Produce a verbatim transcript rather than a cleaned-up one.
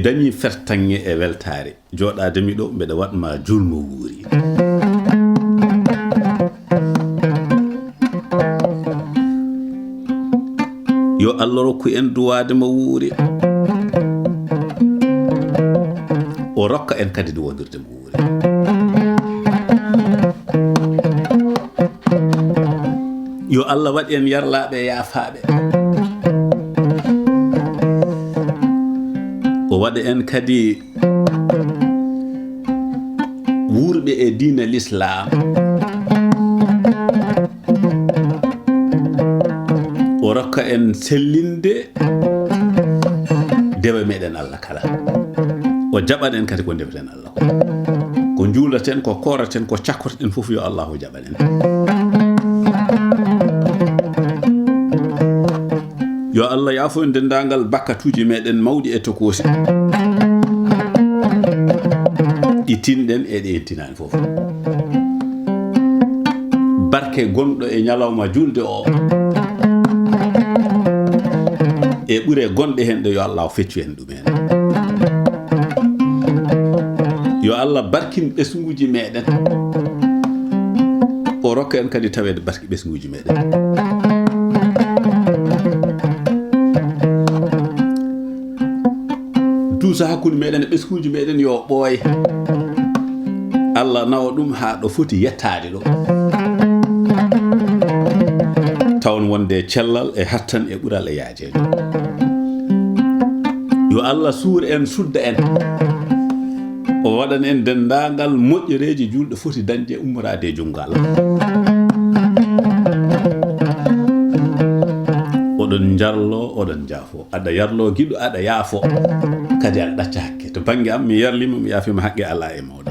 Dañi fertaŋŋe e weltaare. Jooɗaade mi ɗo, mbeɗa waɗ ma julmo wuuri. Yo Allah rokku en duwaade mo wuuri. O rokka en kadi duwondirde mo wuuri. Yo Allah waɗ en yarlaaɓe e yaafaaɓe. O waɗa en kadi wuurɓe e diina Lislaam. O rokka en sellinde dewe meɗen Allah kala. O jaɓan en kadi ko ndeweten Allah ko. Ko njuulaten, ko kooraten, ko cakkorten fof yo Allahu jaɓan en. Yo Allah yaafo en denndaangal bakkatuuji meɗen mawɗi e tokoosi. Ɗi tinɗen e ɗi en tinaani fof. Barke gonɗo e ñalawma julde o. E ɓure gonɗe hen ɗe yo Allah feccu en ɗum. Yo Allah barkin ɓesnguuji meɗen. O rokka en kadi taweede barki ɓesnguuji meɗen. Duusa hakkunde meɗen e ɓesnguuji meɗen yo ɓooy. Allah nawa ɗum haa ɗo foti yettaade ɗo. Tawon wonde cellal e hattan e ɓural e yaajeejo. Yo Allah suur en, sudda en. O waɗan en denndaangal moƴƴereeji julɗo foti dañde ummoraade e junngo Allah. Oɗon njarlo, oɗon njaafo. Aɗa yarlo giɗo, aɗa yaafo. Kadi aɗa ɗacca hakke. To bannge am, mi yarlima, mi yaafima haqqe alaa e mawɗo.